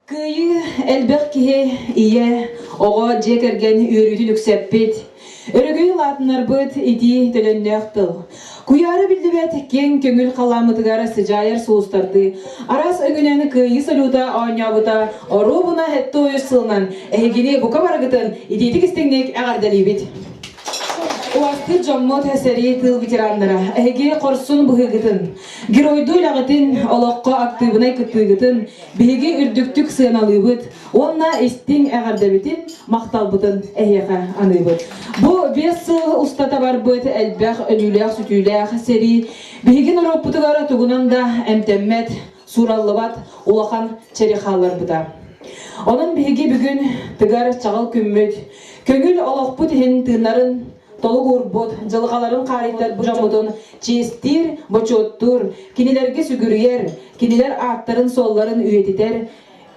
Кыайыы элбэх киһи, ийэ, оҕо, дьиэ кэргэн үөрүүтүн үксэппит, өрөгөй улаатыннарбыт итии төлөннөөх тыл. Куйаара биллибэт киэҥ көҥүл халааммытыгар сыдьаайар сулустардыы араас өҥүнэн кыайыы салюта оонньообута оруобуна сэттэ сылынан эһигини бука барыгытын итиитик истиҥник эҕэрдэлиибит. Убастыыр дьоммут, сэрии тыыл ветераннара, эһиги хорсун быһыыгытын, геройдуу үлэҕитин, олоххо актыыбынай кыттыыгытын Биһиги үрдүктүк сыаналыыбыт уонна истиҥ эҕэрдэбитин, махталбытын эһиэхэ аныыбыт. Бу 5 сыл устата барбыт элбэх өлүүлээх-сүтүүлээх сэрии биһиги норуоппутугар тугунан да эмтэммэт, суураллыбат улахан чэри хаалларбыта. Онон биһиги бүгүн тыгар чаҕыл күммүт, көҥүл олохпут иһин тыыннарын толук уурбут, дьылҕаларын хаарыйтарбыт дьоммутун чиэстиир, бочуоттуур, кинилэргэ сүгүрүйэр, кинилэр ааттарын-суолларын үйэтитэр,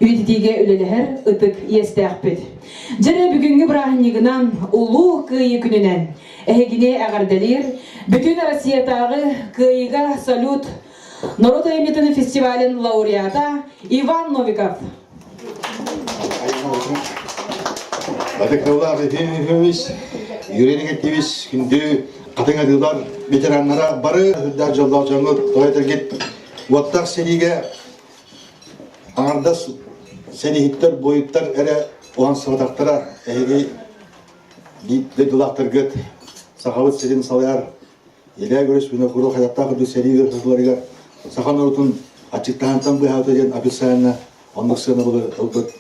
үйэтитиигэ үлэлэһэр ытык иэстээхпит. Дьэ бүгүҥҥү бырааһынньыгынан, Улуу Кыайыы күнүнэн эһигини эҕэрдэлиир Бүтүн Россиятааҕы Кыайыыга салют норуот айымньытын фестивалын лауреата Иван Новиков. Ытыктабыллаах Ефим Ефимович, Юрий Никитич, күндү хатыҥ атыылар ветераннара бары үрдээх дьоллоох дьоҥҥут тоҕо этэргит уоттаах сэриигэ аҥардас сэрииһиттэр, буойуттар эрэ уһансыбатахтара эһиги дойдулаахтаргыт Сахабыт сирин салайар Илээ Көрүс Винокуров хайдахтаах үрдүк сэрии ыарахатыларыгар саха норуотун аччыктааһынтан быыһаабыта диэн официально оннук сыанабылы ылбыт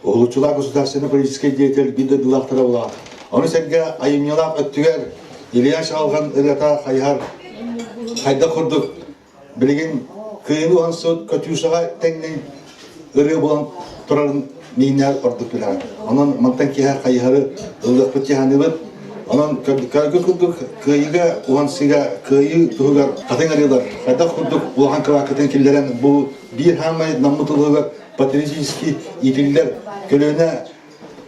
уһулуччулаах государственнай-политическай деятель биир дойдулаахтара буолар. Ону сэргэ айымньылаах өттүгэр Илья Чаҕылҕан ырыата хайыһар хайдах курдук билигин кыайыны уһансыбыт Катюшаҕа тэҥнээн ырыа буолан турарын мииннээр ордук билэҕин. Онон мантан киэһэ хайыһары ыллыахпыт дьаһаныбыт. Онон көргө курдук кыайыыга уһансыыга кыайыы туһугар хатыҥ арыылар хайдах курдук улахан кылааккытын киллэрэн бу биир хаамай наммыт улууһугар патриотический иитиллэр көлүөнэ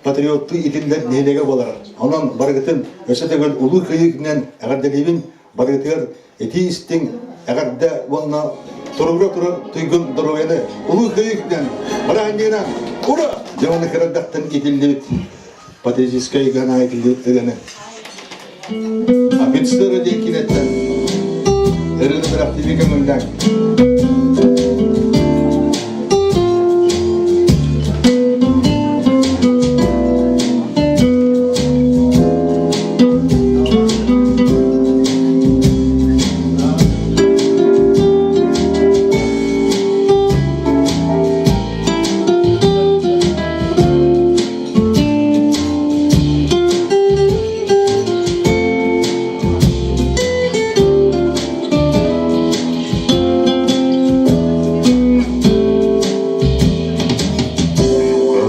патриоттуу иитиллэр нэһилиэгэ буолар. Онон барыгытын өссө төгүл улуу кыайыы күнүнэн эҕэрдэлиибин барыгытыгар итии истиҥ эҕэрдэ уонна туругура турар туйгун доруобуйаны улуу кыайыы күнүнэн бырааһынньыгынан ура! Дьону кырардахтан итиллибит патриотическай гана итиллибит ырыаны офицера диэн кинэттэн ырыаны бырахтыыбы көҥүллээҥ.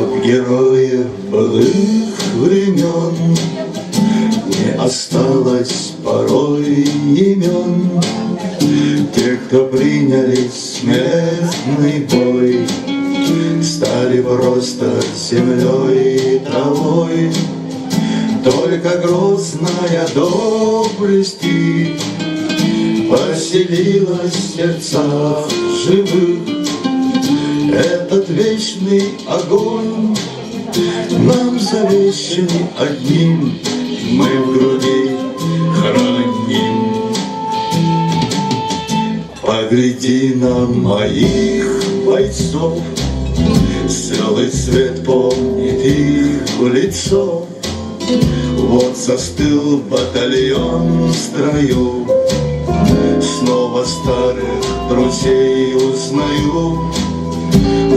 От героев былых времен Не осталось порой имен Те, кто приняли смертный бой, Стали просто землей и травой. Только грозная доблесть их Поселилась в сердцах живых. Этот вечный огонь нам завещанный одним Мы в груди храним. Погляди на моих бойцов, Целый свет помнит их в лицо. Вот застыл батальон в строю, Снова старых друзей узнаю.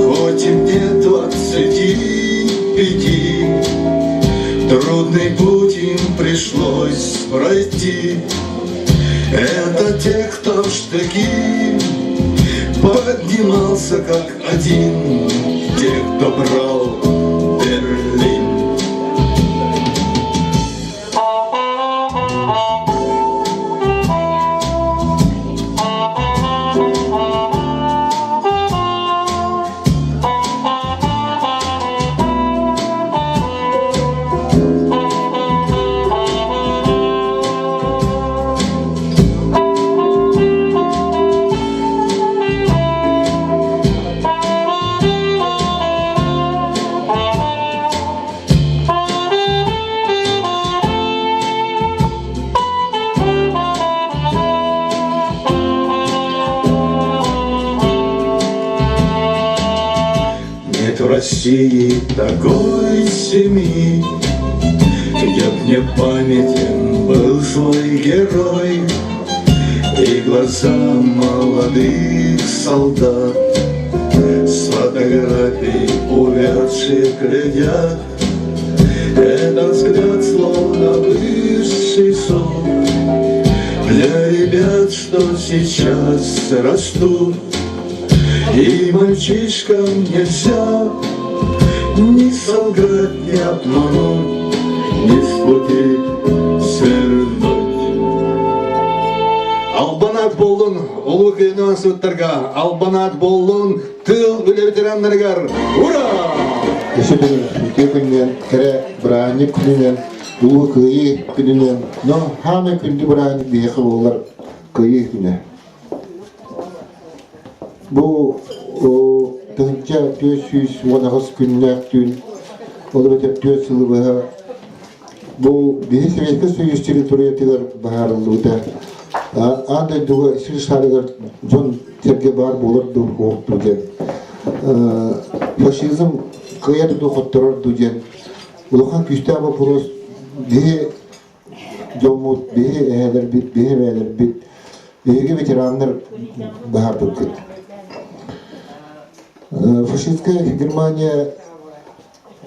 Хоть и мне 25, Трудный путь им пришлось пройти. Это те, кто в штыки Поднимался как один, Те, кто брал Берлин. России такой семьи, Где б не памятен был свой герой, И глаза молодых солдат С фотографий увядших глядят. Этот взгляд словно высший суд Для ребят, что сейчас растут. И мальчишкам нельзя ни солгать, ни обмануть, ни с пути свернуть. Албан аат буоллун Улуу Кыайыынан сыттарга, албан аат буоллун тыыл үлэ ветераннарыгар! Ура! Өссө үтүө күнүнэн, кэрэ бырааһынньык күнүнэн, Улуу Кыайыы күнүнэн, но хаамай күндү бырааһынньык биһиэхэ буолар Кыайыы күнэ. Бу 1418 күннээх түүн, ол эбэтэр 4 сылы быһа бу биһи Советскай Союз территориятыгар быһаарыллыбыта. Аан дойдуга сир шарыгар дьон сэргэ баар буолар дуу, суох дуу диэн. Фашизм кыайар дуу, хотторор дуу диэн улахан күүстээх боппуруос биһи дьоммут, биһи эһээлэрбит, биһи эбээлэрбит, биһиги ветераннар быһаарбыккыт. Фашистская Германия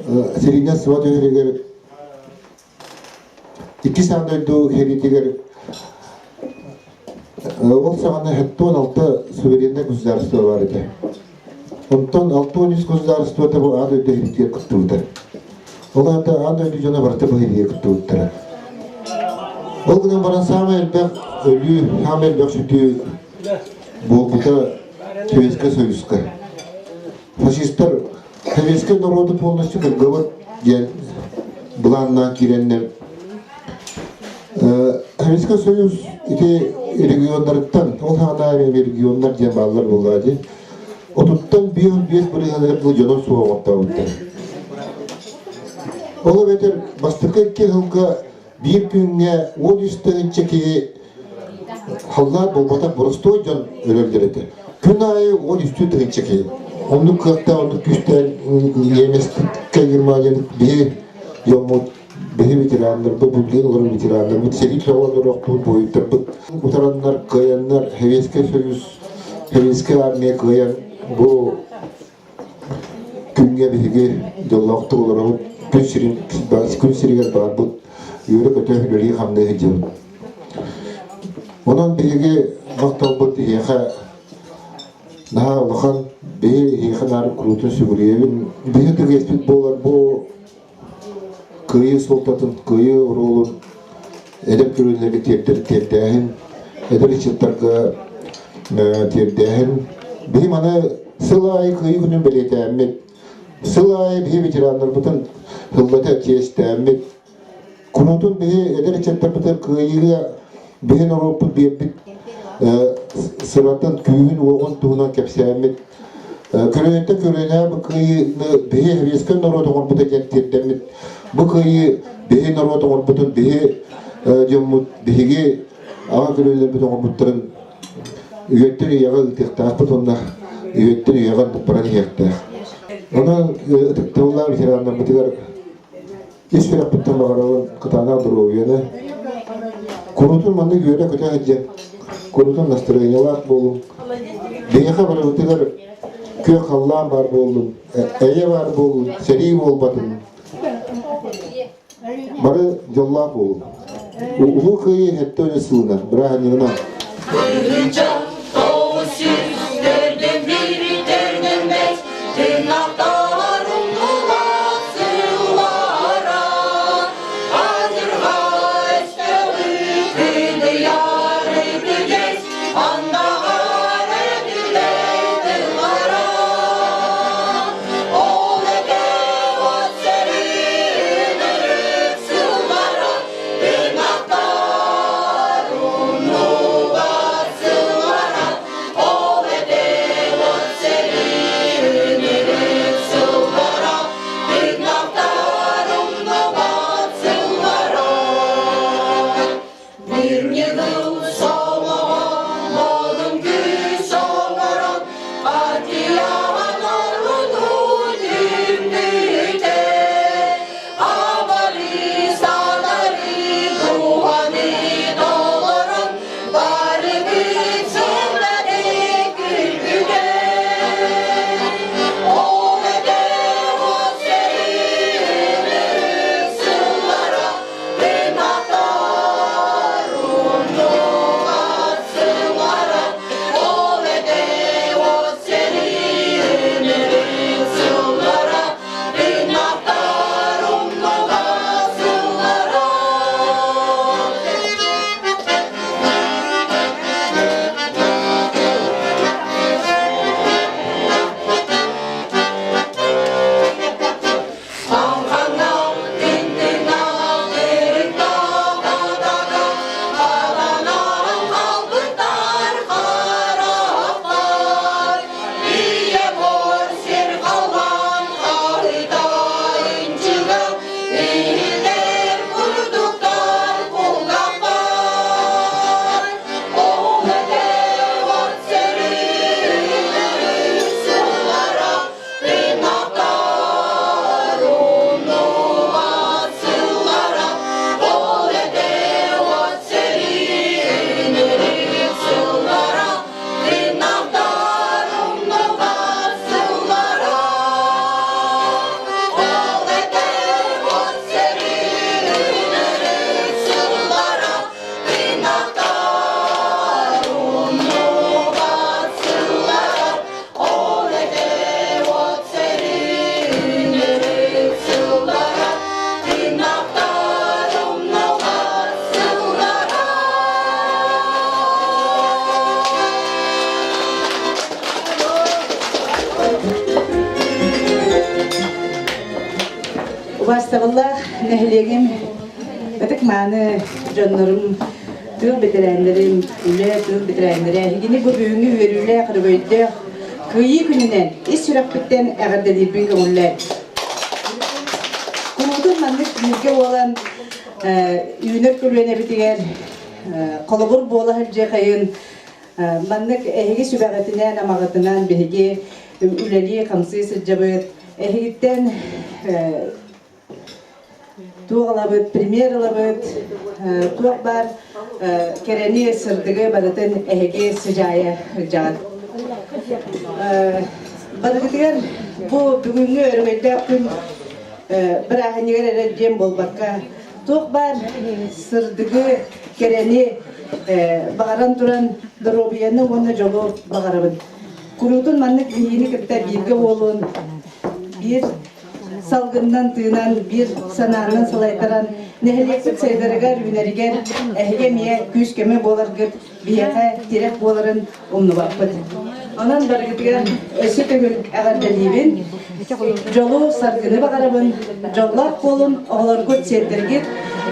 сэриинэн сыба түһэригэр иккис аан дойду сэриитигэр ол саҕана 76 сувереннай государство бар этэ. Онтон 63 государствота бу аан дойду сэриитигэр кыттыбыта. Ол аата аан дойду дьоно барыта бу сэриигэ кыттыбыттара. Ол гынан баран саамай элбэх өлүү, саамай элбэх сүтүү буолбута Советскай Союзка. Фашистар советскай норуоту полностью кыргыбыт диэн былааннаан киирэннэр Советскай Союз ити регионнарыттан, ол саҕана регионнар диэн бааллар буоллаҕа дии. Отуттан 55 бырыһыаныгар дылы дьоно суох оҥортообуттар. Ол эбэтэр бастакы икки сылга биир күҥҥэ 13 тыһыынча киһи халлаат буолбатах боростуой дьон өлөллөр этэ. Күн аайы 13 тыһыынча киһи. Оннук кыахтаах, оннук күүстээх немецкэй Германияны биһи дьоммут, биһи ветераннарбыт, билигин олорор ветераннарбыт, сэрии соҕуран олорохпут, буойуттарбыт утараннар, кыайаннар, Советский Союз, Советская армия кыайан бу күҥҥэ биһиги дьоллоохтук олоробут, күн сирин күн сиригэр баарбыт, үөрэ-көтө үлэлии-хамныы сылдьабыт. Онон биһиги махталбыт эһиэхэ наһаа улахан, биһи эһиэхэ наар куруутун сүгүрүйэбит. Биһи түгэспит буолар бу кыайыы суолтатын, кыайыы оруолун эдэр көлүөнэлэргэ тиэрдэр тиэрдээһин, эдэр ыччаттарга тиэрдээһин. Биһи маны сыл аайы кыайыы күнүн бэлиэтээммит, сыл аайы биһи ветераннарбытын сыллата чиэстээммит, куруутун биһи эдэр ыччаттарбытыгар кыайыыга биһи норуоппут биэрбит сыратын, күүһүн-уоҕун туһунан кэпсээммит, Көлүөнтэ көлүөнэ бу кыайыыны биһи Советскай норуот оҥорбута диэн тиэрдэммит. Бу кыайыы биһи норуот оҥорбутун биһи дьоммут биһиги аҕа көлүөнэлэрбит оҥорбуттарын үйэттэн үйэҕэ ыытыахтаахпыт уонна үйэттэн үйэҕэ баран иһиэхтээх. Онон ытыктабыллаах ветераннарбытыгар ис сүрэхпиттэн баҕарабын кытаанах доруобуйаны, куруутун маннык үөрэ-көтө сылдьан, куруутун настарыанньалаах буолуҥ. Биһиэхэ барыбытыгар күөх халлаан баар буоллун, эйэ баар буоллун, сэрии буолбатын. Бары дьоллоох буолуҥ. Улуу Кыайыы 70 сылынан, бырааһынньыгынан! Тыынахтар умнубат сыллара. Убаастабыллаах нэһилиэгим ытык-мааны дьоннорум, тыыл бэтэрээннэрин, үлэ тыыл бэтэрээннэрэ, эһигини бу бүгүҥҥү үөрүүлээх, өрөгөйдөөх Кыайыы күнүнэн ис сүрэхпиттэн эҕэрдэлиирбин көҥүллээн. Куруутун маннык бииргэ буолан үүнэр көлүөнэбитигэр холобур буола сылдьыахайын маннык эһиги сүбэҕитинэн, амаҕытынан биһиги үлэлии-хамсыы сылдьабыт. Эһигиттэн туох ылабыт, пример ылабыт, туох баар кэрэни, сырдыгы барытын эһиги сыдьаайа сылдьаҕыт. Барыгытыгар бу бүгүҥҥү өрөгөйдөөх күн бырааһынньыгар эрэ диэн буолбакка, туох баар сырдыгы, кэрэни баҕаран туран доруобуйаны уонна дьолу баҕарабын. Куруутун маннык биһигини кытта бииргэ буолун, биир салгынынан тыынан, биир санаанан салайтаран, нэһилиэкпит сайдарыгар, үүнэригэр эһиги эмиэ күүс-көмө буоларгыт биһиэхэ тирэх буоларын умнубаппыт. Онон барыгытыгар өссө төгүл эҕэрдэлиибин, дьолу, саргыны баҕарабын, дьоллоох буолун, оҕолоргут, сиэттэргит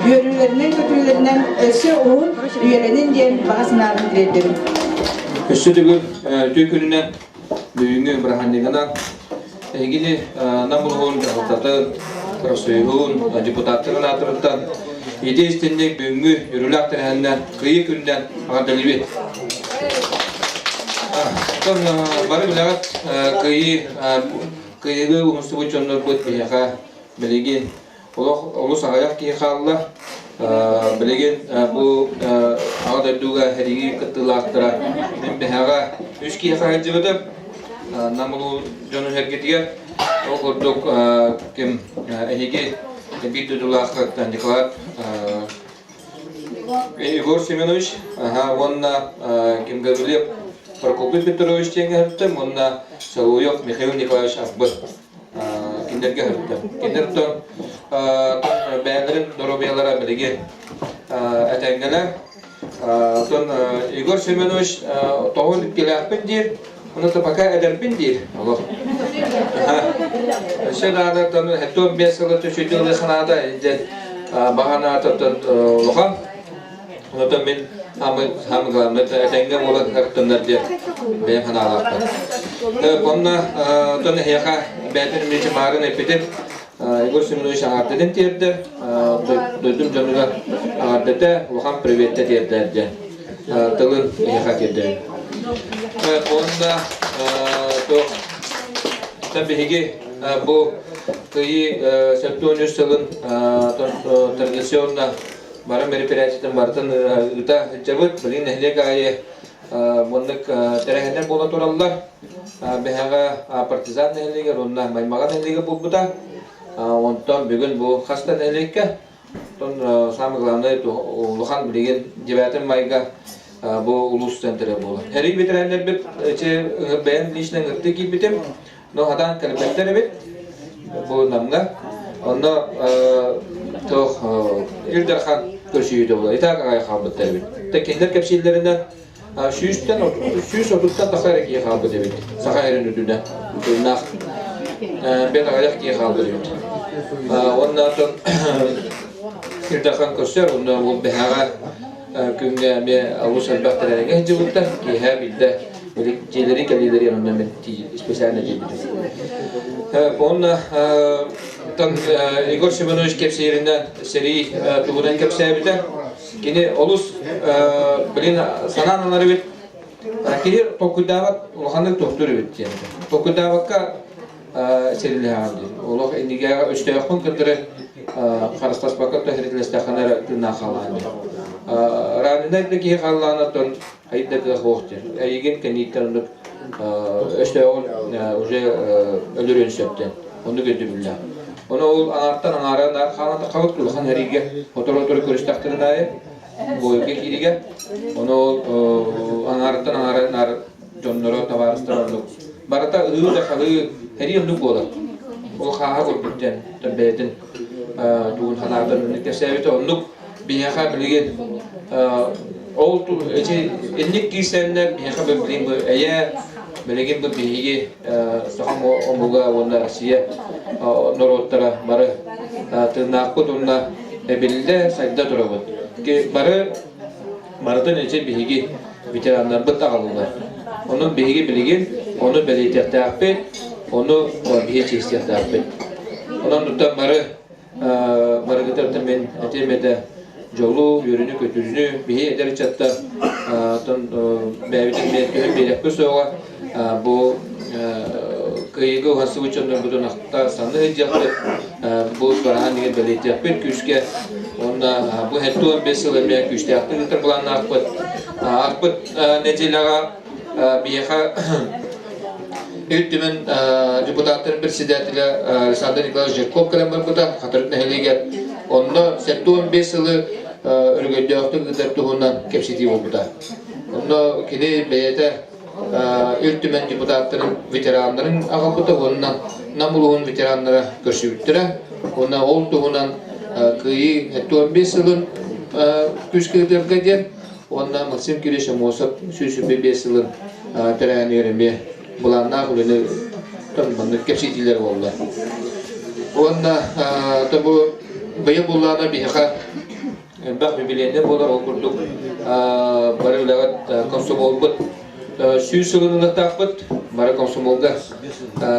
үөрүүлэринэн-көтүүлэринэн өссө уһун үйэлэнин диэн баҕа санаабын тириэрдэбин. Өссө төгүл үтүө күнүнэн бүгүҥҥү бырааһынньыгынан эһигини Нам улууһун дьаһалтатын, профсоюһун, депутаттарын аатырыттан ити истинник бүгүҥҥү үөрүүлээх тэрээһиннэн Кыайыы күнүнэн эҕэрдэлиибит. Оттон бары билэҕит Кыайыы Кыайыыга уһунсубут дьоннорбут биһиэхэ билигин олох олус аҕыйах киһи хаалла. Билигин бу Аҕа дойдуга сэрии кыттыылаахтара мин биһэҕэ үс киһи хаһыйдыбытым. Нам улуу дьону сэргитигэр ол курдук ким эһиги биир дойдулааххыт Николай Егор Семенович уонна ким Гаврилев Прокопий Петрович диэҥҥэ сырыттым уонна Соловьев Михаил Николаевич Арбын кинилэргэ сырыттым. Кинилэр бэйэлэрин доруобуйалара билигин этэҥҥэлэр. Оттон Егор Семенович тоҕун иккилээхпин диир, ону пока эдэрбин диир. Олох. Өссө даҕаны 75 сыла төчүйдү санаата дьэ баҕанаатыттан улахан. Онтон мин самый главный этэҥҥэ буола сырыттыннар диэн бэйэм санаалаахпын. Онно оттон эһиэхэ бэйэтин эмиэ маарын эппитим. Егор Семенович аҕардатын тиэрдэр, дойдум дьонугар аҕардата улахан приветтэ тиэрдэр диэн тылын эһиэхэ тиэрдэбин. Уонна туох биһиги бу Кыайыы 73 сылын традиционно бары мероприятиятын барытын ыыта сылдьабыт. Билигин нэһилиэк аайы маннык тэрээһиннэр буола тураллар. Бэһэҕэ Партизан нэһилиэгэр уонна Маймаҕа нэһилиэгэ буолбута. Онтон бүгүн бу хас да нэһилиэккэ. Онтон самое главное улахан билигин 9 майга бу улуус центра буолар. Эрий ветераннарбыт бэйэм лично ыҥыртыы киирбитим. Но хатаан кэлбэттэр эбит бу Намҥа. Онно туох Ил Дархан көрсүһүүтэ буолар. Итак аҕай хаалбыттар эбит. Тэ кинилэр кэпсииллэринэн сүүстэн 130-тан тахса эрэ киһи хаалбыт эбит. Саха эрин үрдүнэн. Тыыннаах бэт аҕыйах киһи хаалбыт эбит. Уонна оттон Ил Дархан көрсөр, онно ол бэһэҕэ күҥҥэ эмиэ олус элбэх тэрээһиҥҥэ сылдьыбыттар. Киэһэ билдэ дьиэлэри кэлиилэри онно мен специально тиийбитим. Уонна Егор Семенович кэпсииринэн сэрии туһунан кэпсээбитэ. Кини олус блин санаан ылар эбит. Киһи толкуйдаабат улаханнык тохтуур эбит диэн. Толкуйдаабакка сэрилэһэҕин диир. Олох иннигэ өстөөххүн кытары харыстаспакка төһөрүлэстэххинэ эрэ тыыннаах хаалаҕын диир. Раненай да киһи хааллаҕына оттон хайда кыах суох диир. Эйигин кэннииттэн оннук өстөөҕүн уже өлөрүөн сөп диэн. Оннук өйдөбүллээх. Ону ол аҥаартан аҥаара наар хаалан таххабыт улахан эриигэ сотору-сотору көрүстэхтэрин аайы бойга кииригэ. Ону ол аҥаарыттан аҥаара наар дьонноро, табаарыстара оннук. Барыта ыһыы да хаһыы, сэрии оннук буолар. Ол хааһа курдук диэн бэйэтин тугун санаатын кэпсээбитэ оннук биһиэхэ билигин ол эти инник киирсэннэр биһиэхэ билигин бу эйэ. Билигин бу биһиги саха омуга уонна Россия норуоттара бары тыыннаахпыт уонна эбиллэ сайда турабыт. Бары барытын ичи биһиги ветераннарбыт аҕаллылар. Онон биһиги билигин ону бэлиэтиэхтээхпит, ону биһи чиэстиэхтээхпит. Онон туттан бары барыгытыттан мин этиэм этэ дьолу, үөрүүнү-көтүүнү биһи эдэр ыччаттар оттон бэйэбитин бэйэбитин биэриэхпит суоҕа бу кыайыыга уһансыбыт дьоннорбутун ахта саныы сылдьыахпыт бу бараан деген бэлиэтиэхпит күүскэ уонна бу 75 сыл эмиэ күүстээхтик ыытар былааннаахпыт ааспыт нэдиэлэҕэ биһиэхэ Ил Түмэн депутаттарын председателэ Александр Николаевич Жирков кэлэн барбыта Хатырык нэһилиэгэр. Онно 75 сылы өрөгөйдөөхтүк ыытар туһунан кэпсэтии буолбута. Онно кини бэйэтэ Ил Түмэн депутаттарын ветераннарын аҕалбыта уонна Нам улууһун ветераннара көрсүбүттэрэ. Уонна ол туһунан Кыайыы 75 сылын күүскэ ыытарга диэн уонна Максим Кириллович Аммосов 125 сылын тэрээһинигэр эмиэ былааннаах үлэни маннык кэпсэтиилэр буолла. Уонна бу быйыл буллаана биһиэхэ элбэх юбилейнай буолар, ол курдук бары үлэҕит комсомолбут 100 сылын ылыахтаахпыт, бары комсомолга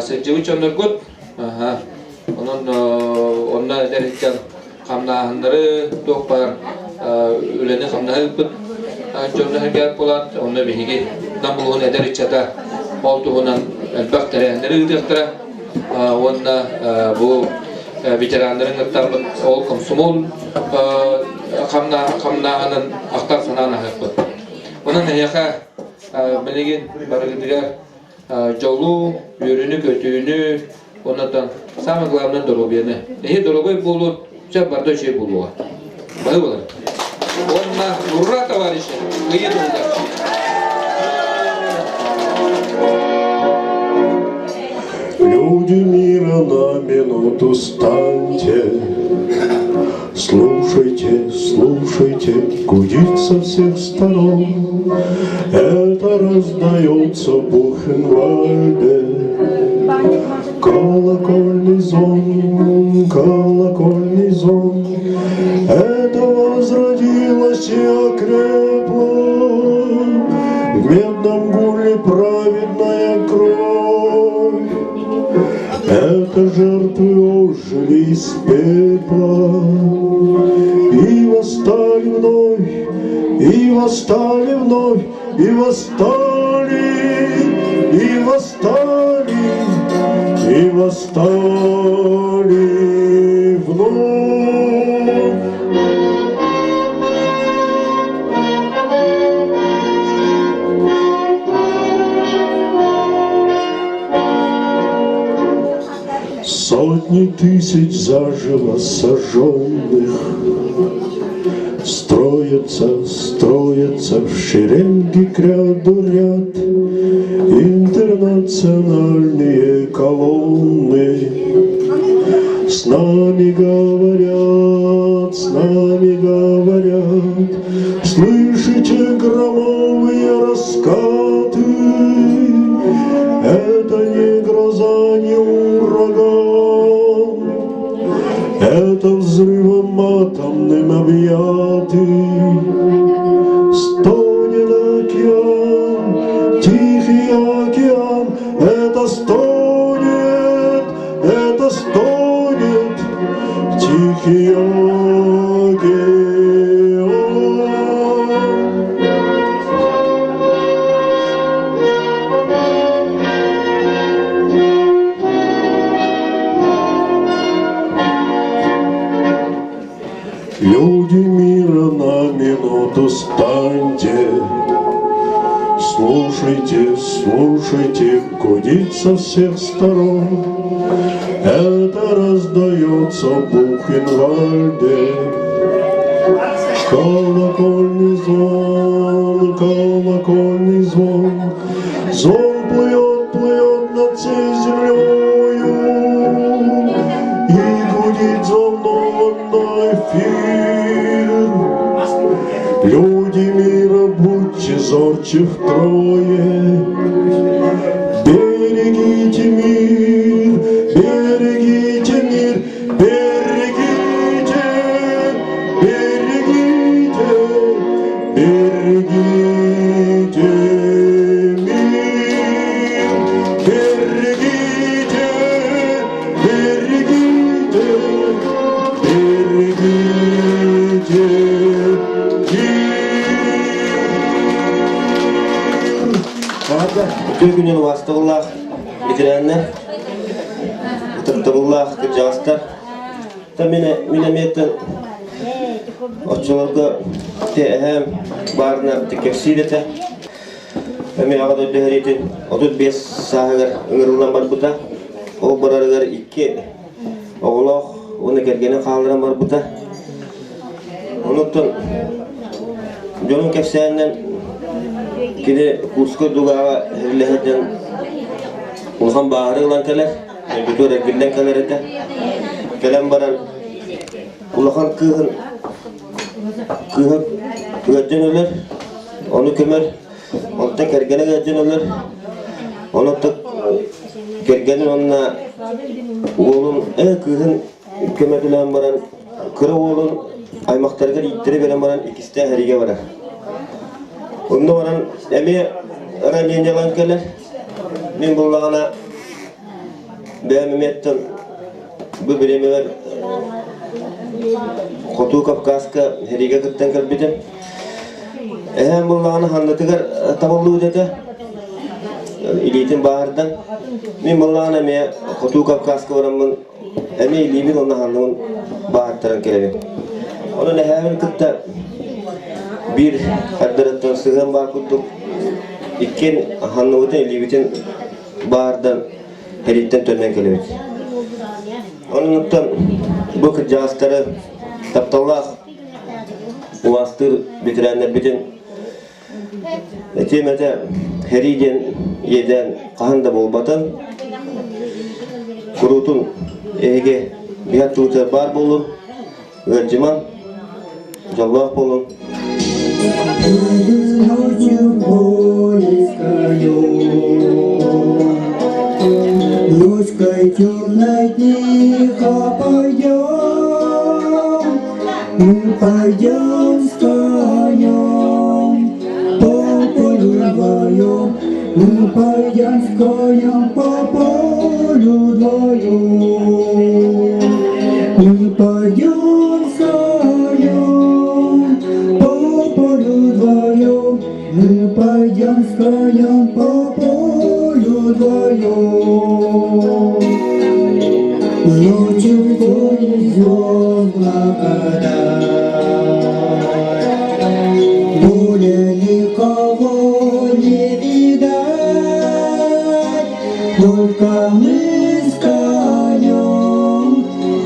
сылдьыбыт дьонноргут. Онон онно эдэр ыччат хамнааһыннары туох баар үлэни хамнаһы ыыппыт дьонно сэргээт буолаат, онно биһиги Нам улууһун эдэр ыччата ол туһунан элбэх тэрээһиннэри ыытыахтара уонна бу ветераннарын кыттаммыт ол комсомол хамнааһынын ахтан санаан аһыахпыт. Онон эһиэхэ билигин барыгытыгар дьолу, үөрүүнү-көтүүнү, оннотон самое главное доруобуйаны. Эһи доруобай буолуу, все барда үчүгэй буолуоҕа. Бары болар. Уонна ура, товарищи! Кыйы туһугар! Люди мира на минуту станьте, Слушайте, слушайте, гудит со всех сторон. Это раздается в Бухенвальде. Колокольный звон, колокольный звон, Это возродилось и окрепло В медном гуле праведная кровь. Это жертвы ожили из пепла И восстали вновь, и восстали вновь, и восстали, и восстали, и восстали вновь. Сотни тысяч заживо сожженных Строятся, строятся в шеренги к ряду ряд Интернациональные колонны. С нами говорят, с нами говорят, Слышите громовые раскаты? Это не гроза, не ураган, Это взрывом атомным объяты. Стонет океан, Тихий океан, Это стонет, это стонет Тихий океан. Люди мира на минуту станьте, Слушайте, слушайте, гудит со всех сторон. Это раздается в Бухенвальде. Колокольный звон, колокольный звон, Звон плывет, плывет над всей землею, И гудит взволнованный эфир. Люди мира, будьте зорче втрое, Үтүө күнүн убаастабыллаах ветераннар, ытыктабыллаах кырдьаҕастар. Мин мин эмиэттэн оччолорго эһээм баарына кэпсиир этэ. Эмиэ Аҕа дойду сэриитин 35 сааһыгар ыҥырыллан барбыта. Ол барарыгар икки оҕолоох уонна кэргэнин хаалларан барбыта. Онуттан дьонун кэпсээнинэн кини Курскай дугааҕа иһиллэһэрдэн улахан бааһырыы ылан кэлэр, дойдутугар эргиллэн кэлэр этэ. Кэлэн баран улахан кыыһын кыыһа ыалдьан өлөр, ону көмөр, онтон кэргэнэ ыалдьан өлөр, онуттан кэргэнин уонна уолун кыыһын көмөтүлээн баран кыра уолун аймахтарыгар ииттэрэ биэрэн баран иккистээн сэриигэ барар. Онно баран эмиэ ранениелаан кэлэр. Мин буллаҕына бэйэм эмиэттэн бу бириэмэбэр Хоту Кавказка сэриигэ кыттан кэлбитим. Эһээм буллаҕына ханнытыгар табыллыбыт этэ. Илиитин бааһырдан. Мин буллаҕына эмиэ Хоту Кавказка бараммын эмиэ илиибин уонна ханныбын баһыттаран кэлэбин. Онон эһээбин кытта биир хардарыттан сыһыан баар курдук иккиэн ханныбытын илиибитин баардан сэрииттэн төннөн кэлэбит. Оннуттан бу кырдьаҕастары тапталлаах убаастыыр ветераннарбытын Этиэм этэ, сэрии диэн иэдээн хаһан да буолбатын. Куруутун эһиги биһиги аттыбытыгар баар буолун, ыалдьымаҥ, дьоллоох буолун. Ночкой темной тихо пойдем, Мы пойдем с конем по полю вдвоем, Мы пойдем с конем по полю вдвоем. Мы пойдем с конем по полю вдвоем, Мы пойдем с конем по полю вдвоем. Ночью в поле звезд благодать, Более никого не видать, Только мы с конем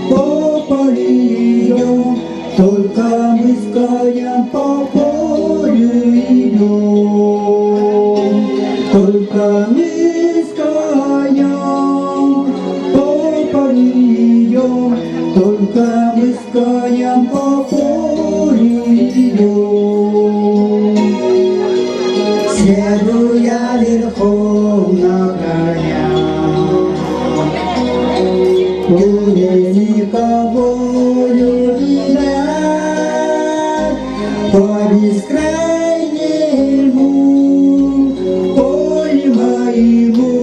по полю идем, Только мы с конем по полю идем. Только мы с конем по полю идем, Только мы с конем по полю идем. Сяду я верхом на коня, Более никого не видать, По бескрайнему полю моему,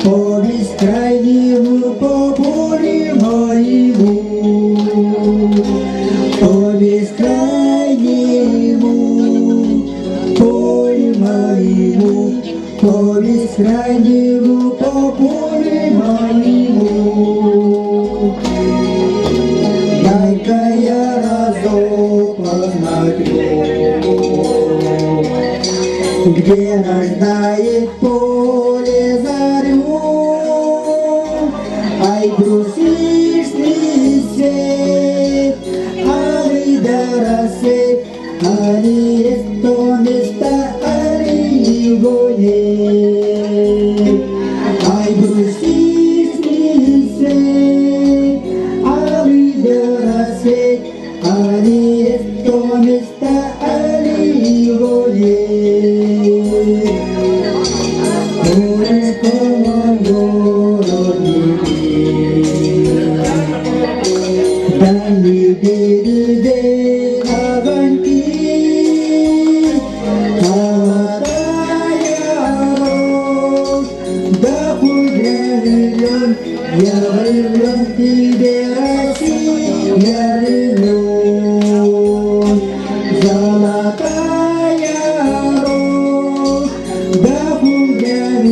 По бескрайнему по полю моему, По бескрайнему полю моему, По бескрайнему по полю моему. Дай-ка я разок посмотрю, Где рождает поле зарю. Ай, брусичный свет, али да рассвет, Али есть то место, али его нет. Ай, брусичный свет, али да рассвет, Али есть то место, али его нет. Поле мое родное, Дальний берег огоньки, Золотая рожь, да кудрявый лен, Я влюблен в тебе, Россия, влюблен. Золотая рожь, да кудрявый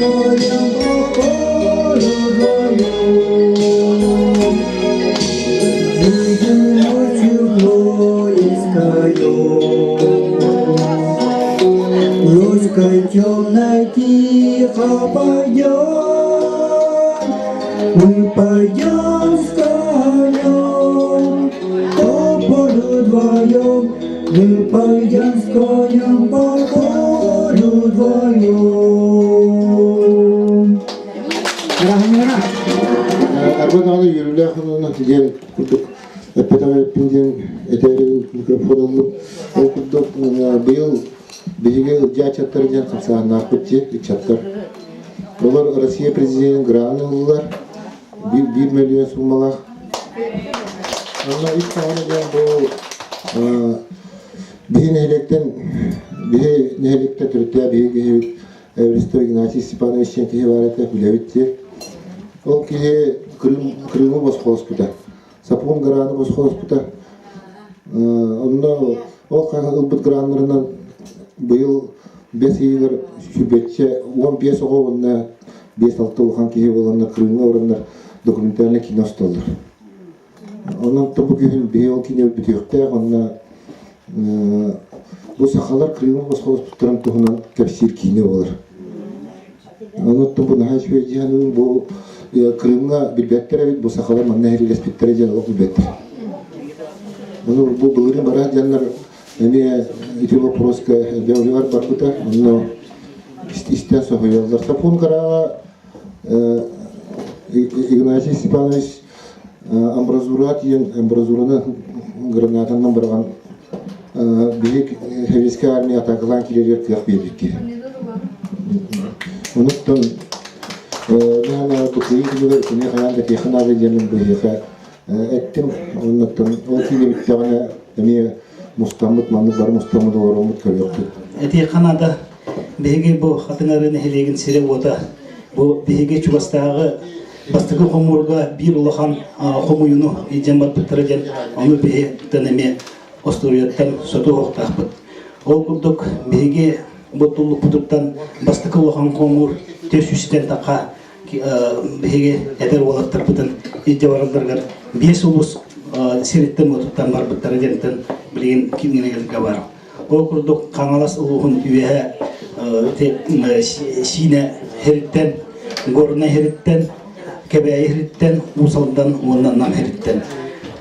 конем по полю вдвоем. Выйдем ночью в поле с конем. Луськой темной тихо пойдем, Мы пойдем с конем по полю вдвоем, Мы пойдем с конем по полю вдвоем. Арба даҕаны үөрүүлээх онон диэн курдук эппэтэх эппин диэн этээри микрофон ыллым. Ол курдук быйыл биһиги Ылдьаа ыччаттара диэн хамсааһыннаахпыт дии ыччаттар. Олор Россия президенин гранын ыллылар. Биир мөлүйүөн суумалаах. Онно үс саҕана диэн бу биһи нэһилиэктэн биһи нэһилиэктэн төрүттээх биһиги киһибит Эвристов Игнатий Степанович диэн киһи баар этэ, билэбит дии. Ол киһи Крым, Крымы босхолоспута. Сапун граны босхолоспута. Онно ол ылбыт граннарынан быйыл бэс ыйыгар сүбэччэ 15 оҕо уонна 5-6 улахан киһи буоланнар Крымҥа бараннар документальный кино усталлар. Онон бу күһүн биһи ол кино бүтүөхтээх онно бу сахалар Крымы босхолоспуттарын туһунан кэпсиир киинэ буолар. Онон бу наһаа үчүгэй дьиһанын бу Крымҥа билбэттэр эбит, бу сахалар манна сэриилэспиттэрэ диэн олох билбэттэр. Ону бу былырыын барар дьоннор эмиэ ити вопроска элбэх барбыта, онно истэн соһуйаллар. Сапун Караҕа Игнатий Степанович амбразура тиийэн амбразураны гранатанан быраҕан биһик Советскай армия атаакалаан киирэригэр кыах биэрбит киһи. Онуттан наана бу кыайыы күнүгэр итини хайаан да этиэххэ наада диэммин быһыыха эттим. Оннуттан ол киинэ бүттэҕинэ эмиэ мустаммыт маннык бары мустаммыт олороммут көрүөхпүт. Этиэххэ наада биһиги бу Хатыҥ Арыы нэһилиэгин сирэ-уота бу биһиги чугастааҕы бастакы хомуурга биир улахан хомуйууну илдьэн барбыттара диэн ону биһиттэн эмиэ остуоруйаттан сотуохтаахпыт. Ол курдук биһиги бу туллукпутуттан бастакы улахан хомуур түс үстэн таха биһиги эдэр уолаттарбытын илдьэ баралларыгар биэс улус сириттэн уотуттан барбыттара диэнтэн билигин кинигэлэргэ бар. Ол курдук Хаҥалас улууһун үөһэ Сиинэ һириттэн, Горнай һириттэн, Кэбээйи һириттэн, Уус Алдан уонна Нам һириттэн.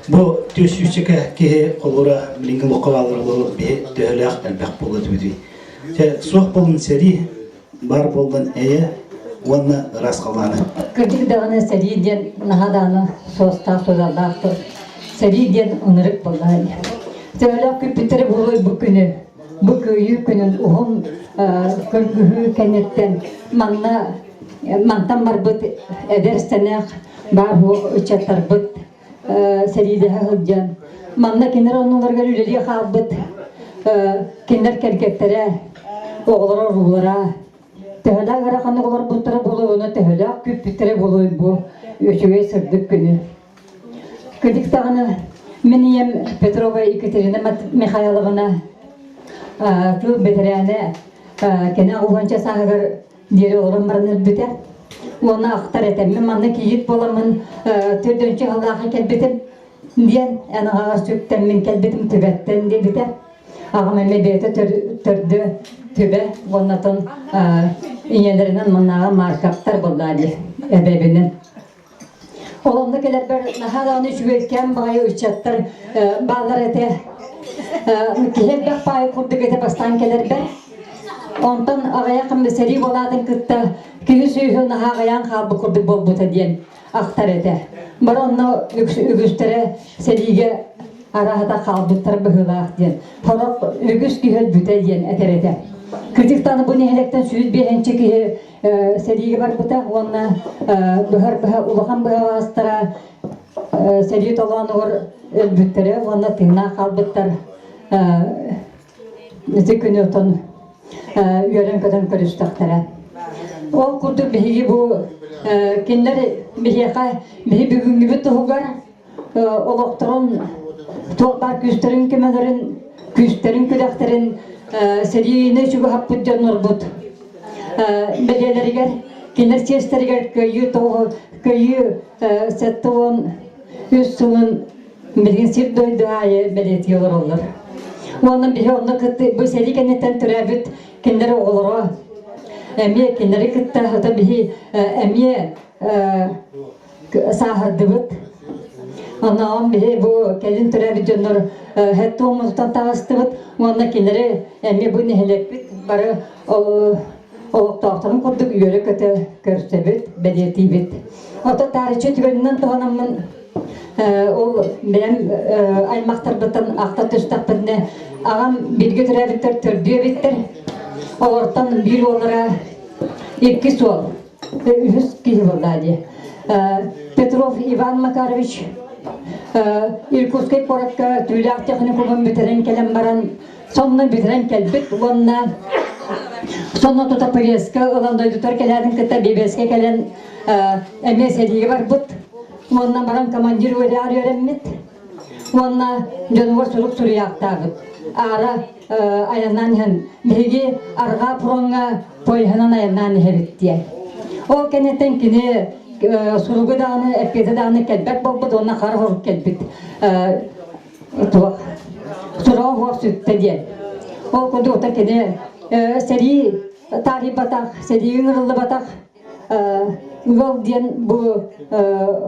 Бу түс сүүсчэкэ киһи холура билиҥҥи олоххо бааллар олору биһи төһөлөөх элбэх буолуо этибитий. Суох буолун сэрии, баар буоллун эйэ уонна ыраас халлааны. Кырдьык даҕаны сэрии диэн наһаа даҕаны суостаах суодаллаах Сэрии диэн ынырык буоллаҕа дии. Төһөлөөх күүппүттэрэ буолуой бу күнү, бу кыайыы күнүн уһун кыргыһыы кэнниттэн манна мантан барбыт эдэр сэнэх баар буох ыччаттарбыт сэриилэһэ сылдьан манна кинилэр оннуларыгар үлэлии хаалбыт кинилэр кэргэттэрэ, оҕолоро, уруулара төһөлөөх ыараханнык олорбуттара буолуой уонна төһөлөөх күүппүттэрэ буолуой бу үчүгэй сырдык күнү. Кырдьык даҕаны мин ийэм Петрова Екатерина Михайловна тыл бэтэрээнэ кини уонча сааһыгар диэри олорон баран өлбүтэ. Уонна ахтар этэ. Мин манна кийиит буоламмын төрдүнчү сыллаахха кэлбитим диэн эн аҕаҕар сүктэммин кэлбитим Түбэттэн диэбитэ. Аҕам эмиэ бэйэтэ төрдө Түбэ уоннатон ийэлэринэн маннааҕы Марковтар буоллаа дии эбэбинэн. Ол онно кэлэрбэр наһаа даҕаны үчүгэйкээн баҕайы ыччаттар бааллар этэ. Киһи элбэх баайы курдук этэ бастаан кэлэрбэр. Онтон аҕыйах сэрии буолаатын кытта киһи сүөһү наһаа аҕыйаан хаалбыт курдук буолбута диэн ахтар этэ. Бары онно үгүстэрэ сэриигэ арааһата хаалбыттар быһыылаах диэн. Сорох үгүс киһи өлбүтэ диэн этэр этэ. Кырдьыктааны бу нэһилиэктэн сүүс биэһинчи киһи сэриигэ барбыта уонна быһар быһа улахан быһаҕастара сэрии толоонугар өлбүттэрэ уонна тыыннаах хаалбыттар ити күнү отон үөрэн-көтөн көрүстэхтэрэ. Ол курдук биһиги бу кинилэр биһиэхэ биһи бүгүҥҥүбүт туһугар олохторун туох баар күүстэрин көмөлөрүн күүстэрин күрэхтэрин сэриини чугаһаппыт дьоннорбут бэлиэлэригэр. Кинилэр чиэстэригэр Кыайыы тоҕу Кыайыы 73 сылын билигин сир-дойду аайы бэлиэтии олороллор. Уонна биһи онно кытта бу сэрии кэнниттэн төрөөбүт кинилэр оҕолоро эмиэ кинилэри кытта хата биһи эмиэ сааһырдыбыт. Онон биһи бу кэлин төрөөбүт дьоннор хэттуоммутуттан таҕыстыбыт уонна кинилэри эмиэ бу нэһилиэкпит бары олохтоохторун курдук үөрэ-көтө көрсөбүт, бэлиэтиибит. Ото таарыччы түгэнинэн туһанаммын ол бэйэм аймахтарбыттан ахта түстэхпитинэ аҕам бииргэ төрөөбүттэр төрдүө эбиттэр. Олортон биир уоллара иккис уол үһүс киһи буолла дии. Петров Иван Макарович Иркутскай куоракка түүлээх техникумун бүтэрэн кэлэн баран сонно бүтэрэн кэлбит уонна сонно тута повестка ылан дойдутугар кэлээтин кытта бибиэскэ кэлэн эмиэ сэриигэ барбыт уонна баран командир үөрэҕэр үөрэммит уонна дьонугар сурук суруйаахтаабыт аара айаннаан иһэн биһиги арҕаа фроҥҥа поеһынан айаннаан иһэбит диэн. Ол кэнниттэн кини суругу даҕаны, эппиэтэ даҕаны кэлбэт буолбут уонна хара хорук кэлбит туох суруга суох сүттэ диэн. Ол курдук кини сэрии таарыйбатах, сэрии ыҥырыллыбатах ыал диэн бу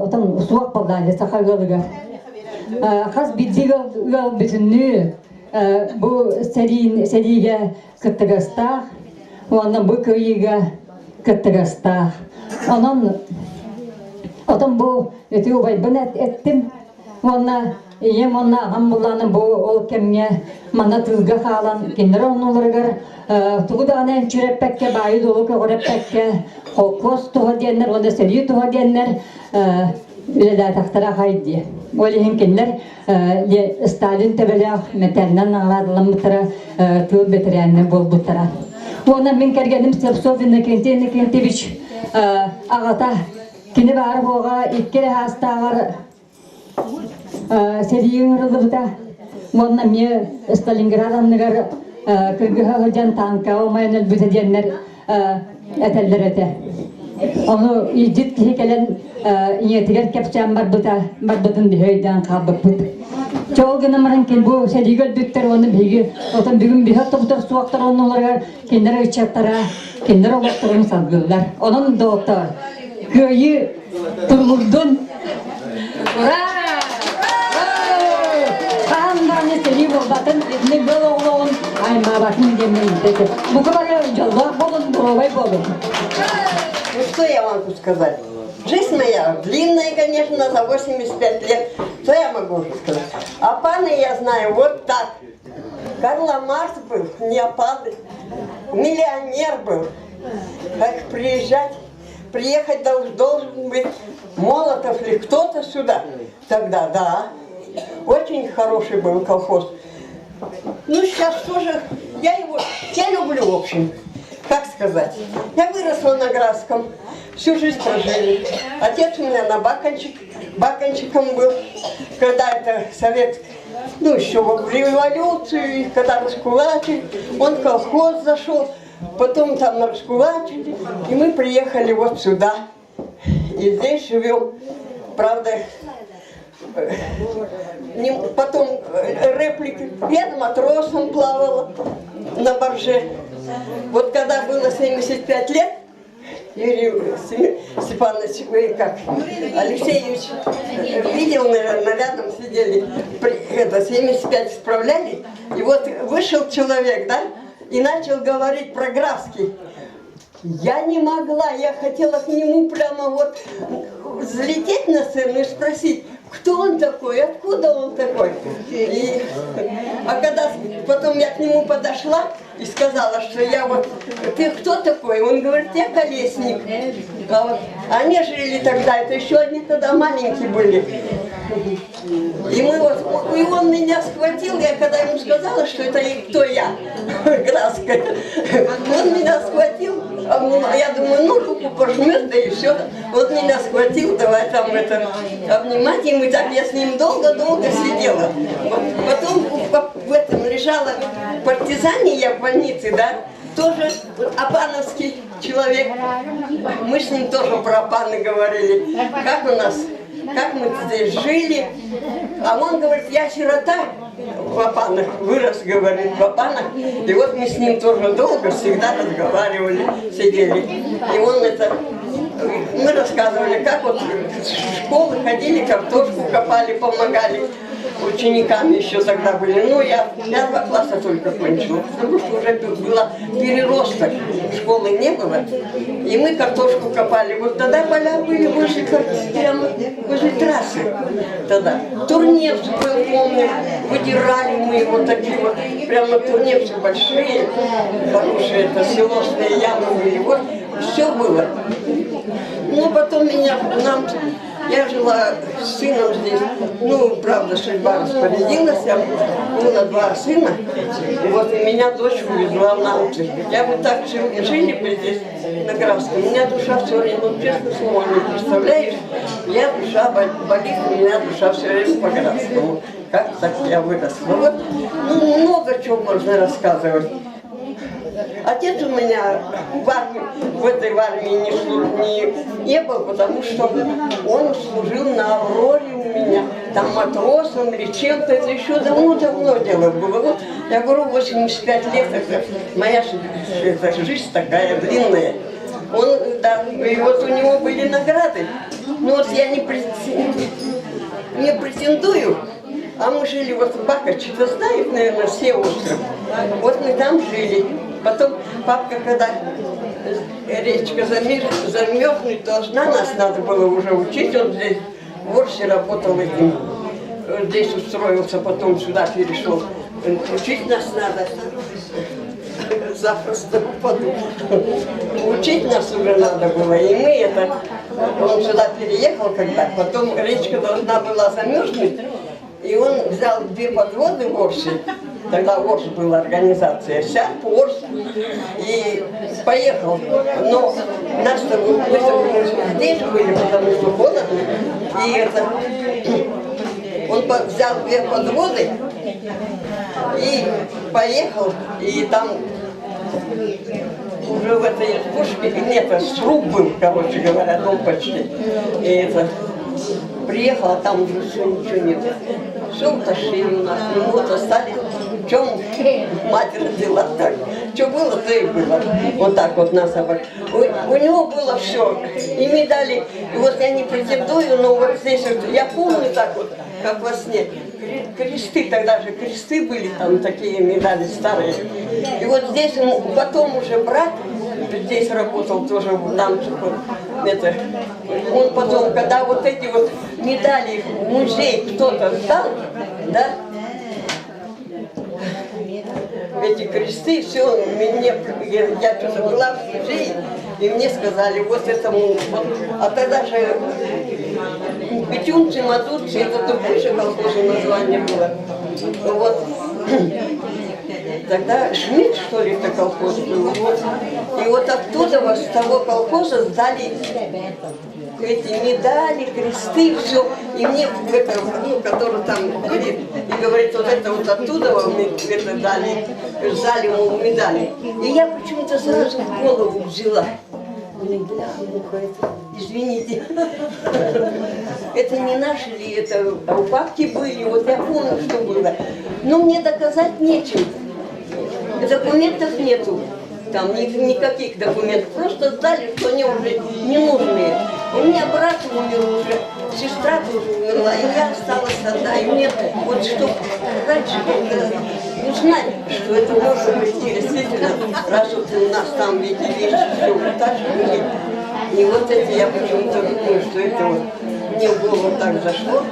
отон суох буолла саха ыалыгар. Хас биирдии ыал бүтүннүү бу сэриигэ кыттыгастаах уонна бу кыайыыга кыттыгастаах. Онон отон бу ити убайбын эттим уонна Ийэм уонна аҕам буллааны бу ол кэмҥэ манна тыылга хаалан кинилэр оннуларыгар тугу даҕаны энчирэппэккэ, баайы-дуолу көҕүрэппэккэ, холкуос туһа диэннэр уонна сэрии туһа диэннэр үлэлээтэхтэрэ аҕай дии. Ол иһин кинилэр Сталин төбөлөөх мэтээлинэн наҕараадаламмыттара, тыыл бэтэрээнэ буолбуттара. Уонна мин кэргэним Слепцов Иннокентий Иннокентьевич аҕата кини баара-суоҕа икки эрэ саастааҕар Сэрии ыҥырыллыбыта уонна эмиэ Сталинград анныгар кыргыһа сылдьан танкаҕа умайан өлбүтэ диэннэр этэллэр этэ. Ону илдьит киһи кэлэн ийэтигэр кэпсээн барбыта, барбытын биһи өйдөөн хаалбыппыт. Чэ ол гынан баран кин бу сэриигэ өлбүттэр уонна биһиги отон бүгүн биһи оттубутар суохтар оннуларыгар кинилэр ыччаттара, кинилэр олохторун салгыыллар. Онон доҕоттоор, кыайыы Туругурдун! Ура! Хаһан даҕаны сэрии буолбатын, итини ыал оҕолоҕун аймаабатын диэммин этэ. Бука бары дьоллоох буолун, доруобай буолун. Ну что я могу сказать? Жизнь моя длинная, конечно, за 85 лет. Что я могу уже сказать? А пана я знаю вот так. Карла Марс был, не опады, миллионер был. Как приезжать Приехать должен быть Молотов или кто-то сюда. Тогда, да. Очень хороший был колхоз. Ну, сейчас тоже, я его, я люблю, в общем, как сказать. Я выросла на Градском, всю жизнь прожили. Отец у меня на бакончик, бакончиком был, когда это совет, ну, еще в революцию, когда раскулачили, он в колхоз зашел, Потом там раскулачили, и мы приехали вот сюда. И здесь живем. Правда, потом реплики. Я матросом плавала на барже. Вот когда было 75 лет, Юрий Степанович, вы как, Алексеевич, видел, наверное, рядом сидели, это, 75 справляли, и вот вышел человек, да, и начал говорить про Графский. Я не могла, я хотела к нему прямо вот взлететь на сцену и спросить, кто он такой, откуда он такой. И, а когда потом я к нему подошла и сказала, что я вот, ты кто такой? Он говорит, я колесник. А вот, они жили тогда, это еще они тогда маленькие были. И мы вот, и он меня схватил, я когда ему сказала, что это кто я, Краска, он меня схватил, я думаю, ну руку пожмет, да и все. Вот меня схватил, давай там это обнимать, и мы так, я с ним долго-долго сидела. Вот, потом в этом лежала в партизане я в больнице, да, Тоже Апановский человек. Мы с ним тоже про Апаны говорили. Как у нас, как мы здесь жили. А он говорит, я сирота в Апанах, вырос, говорит, в Апанах. И вот мы с ним тоже долго всегда разговаривали, сидели. И он это мы рассказывали, как вот в школы ходили, картошку копали, помогали учениками еще тогда были. Ну, я, я два класса только кончила, потому что уже было переросток, школы не было. И мы картошку копали. Вот тогда поля были возле, прямо возле трассы. Тогда. Турнепс был, помню, выдирали мы его такие вот, прямо турнепсы большие, хорошие, это селосные ямы были. Вот все было. Ну, потом меня, нам, я жила с сыном здесь. Ну, правда, судьба распорядилась. Я было два сына. И вот и меня дочь увезла в Намцы. Я бы так жили, жили бы здесь, на Графском. У меня душа все время, ну, честно слово, не представляешь, я душа болит, у меня душа все время по Графскому. Как так я выросла? Вот, ну, много чего можно рассказывать. Отец у меня в армии, в этой в армии не, не, не был, потому что он служил на Авроре у меня, там матросом или чем-то, это еще давно-давно дело было. Вот, я говорю, 85 лет, это моя это жизнь такая длинная. Он, да, и вот у него были награды. Ну вот я не, не претендую, а мы жили вот в Бакаче, это знают, наверное, все остров. Вот мы там жили. Потом папка, когда речка замерзнуть должна, нас надо было уже учить. Он здесь в Орсе работал этим, здесь устроился, потом сюда перешел. Учить нас надо. Запросто упаду. Учить нас уже надо было. И мы это... Он сюда переехал когда, потом речка должна была замерзнуть. И он взял две подводы в Орсе, тогда Орс была организация, вся Орс, и поехал. Но нас-то мы здесь были, потому что холодно, и это, он взял две подводы и поехал, и там уже в этой избушке, нет, сруб был, короче говоря, дом почти. И это, приехала, там уже все, ничего нет. Все утащили у нас, ну вот остались, в чем мать родила так. Что было, то и было. Вот так вот нас обо... у, у него было все. И медали. И вот я не претендую, но вот здесь вот, я помню так вот, как во сне. Кресты, тогда же кресты были, там такие медали старые. И вот здесь потом уже брат, здесь работал тоже там, это, он потом, когда вот эти вот медали в музей кто-то сдал, да, эти кресты, все, мне, я, я что-то была в музее, и мне сказали, вот этому, вот, а тогда же Петюнцы, Мазурцы, это другое же колхозу название было. Вот. Тогда Шмидт, что ли, это колхоз был. Вот. И вот оттуда, вот, с того колхоза сдали эти медали, кресты, все. И мне, это, ну, который там ходит и говорит, вот это вот оттуда вам это дали, сдали ему медали. И я почему-то сразу в голову взяла. Блин, бляха, муха, это, извините. Это не наши ли, это у папки были, вот я помню, что было. Но мне доказать нечем. Документов нету. Там ни, никаких документов. Просто сдали, что они уже ненужные. У меня брат умер уже, сестра тоже умерла, и я осталась одна. И мне вот что раньше узнать, что это может быть действительно, раз вот у нас там эти вещи все утащили. И вот это я почему-то думаю, что это вот мне в голову так зашло.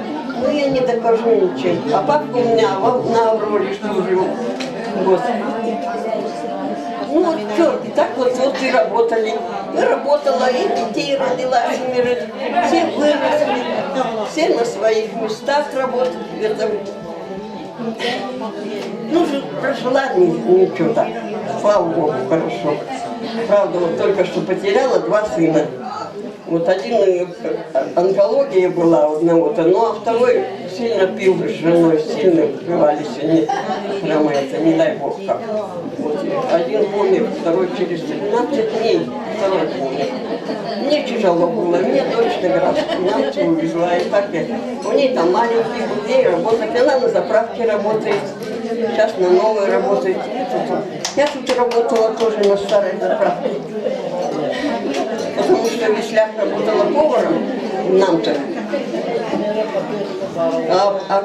Но я не докажу ничем. А папка у меня на Авроре служил. Вот. Ну вот что, так вот, вот и работали. И работала, и детей родила, семерых. Все выросли, все на своих местах работают. Это... Ну, прожила ничего так. Слава Богу, хорошо. Правда, вот только что потеряла два сына. Вот один онкология была у одного-то, ну а второй Сильно пил с женой, сильно выпивались они. Прямо это, не дай бог как. Вот, один умер, второй через 13 дней, второй умер. Мне тяжело было, мне дочь на немцы увезла, и так я. У нее там маленький был, ей работать, она на заправке работает, сейчас на новой работает. Я тут работала тоже на старой заправке. Потому что в Веслях работала поваром, нам-то. А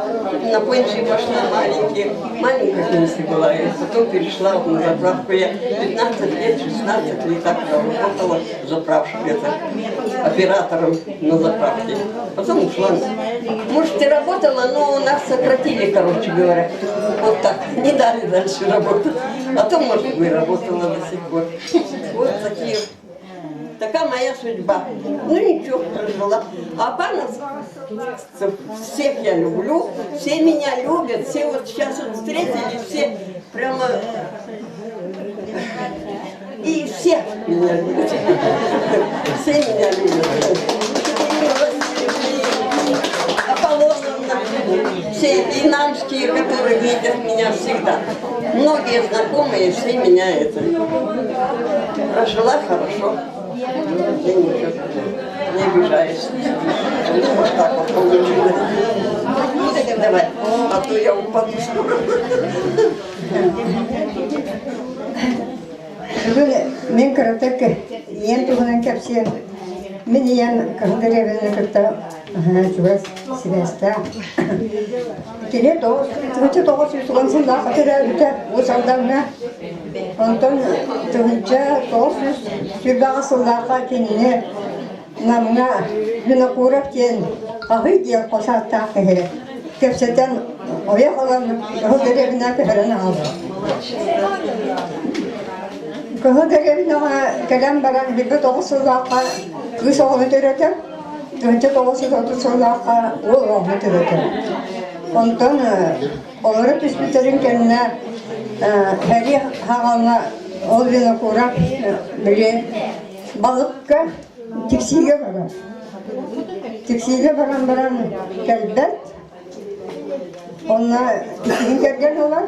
на пенсию пошла маленькая, маленькая пенсия была, и потом перешла вот на заправку. Я 15 лет, 16 лет так работала заправщиком, это, оператором на заправке. Потом ушла. Может, и работала, но нас сократили, короче говоря. Вот так, не дали дальше работать. А то, может, бы и работала до сих пор. Вот такие Такая моя судьба. Ну ничего, прожила. А панов всех я люблю, все меня любят, все вот сейчас вот встретили, все прямо... И все меня любят. Все меня любят. Аполлоновна, все и намские, которые видят меня всегда. Многие знакомые, все меня это. Прожила хорошо. Я ничего, не обижаюсь. Ну, вот так вот получилось. Давай, а то я упаду скоро. Бүгүн мин кыратык ийэм туһунан кэпсиэм. Мин ийэм Кыһыл дэриэбинэни кытта чугас сибээстээх. Кини 1990 сыллаахха төрөөбүтэ Уус Алдаҥҥа. Онтон 1928 сыллаахха кинини Намҥа Винокуров диэн Хаһый диэн хос ааттаах киһи кэпсэтэн ойох ылан Кыһыл дэриэбинэ көһөрөн аҕалла. Кыһыл дэриэбинэҕэ кэлэн баран билбит оҕус сыллаахха кыыс оҕону төрөтөр, 1930 сыллаахха уол оҕону төрөтөр. Онтон олоро түспүттэрин кэннэ Хэрий хаҕаҥа ол Винокуров били балыкка Тиксиигэ барар. Тиксиигэ баран баран кэлбэт. Онно иккиһин кэргэн ылар.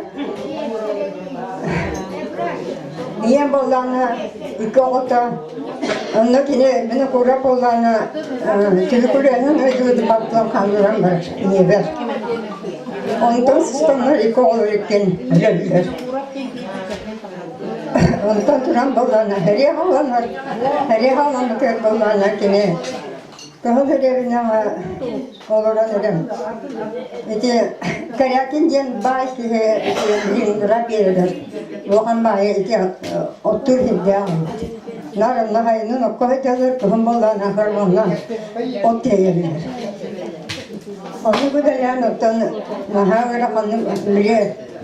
Ийэм буоллаҕына икки оҕото. Онно кини мин кура буоллаҕына түбүкүлүөнэн өйдүүр баттан хаалларан барар ийэбэр. Онтон сыстаннар икки оҕолор иккиэн өлөллөр. Онтон туран буоллаҕына һэриэ хааланар, һэриэ хааланытыгар буоллаҕына кини Кыһыл дэриэбинэҕэ олорон эрэн ити Корякин диэн баай киһи Ленинград биэрэрэр улахан баайы ити оттуур сирдээх Наар онно хайынын окко сылдьаллар, кыһын буоллаҕына хормоннон от тиэйэллэр. Ону быдайаан оттон наһаа ыараханнык били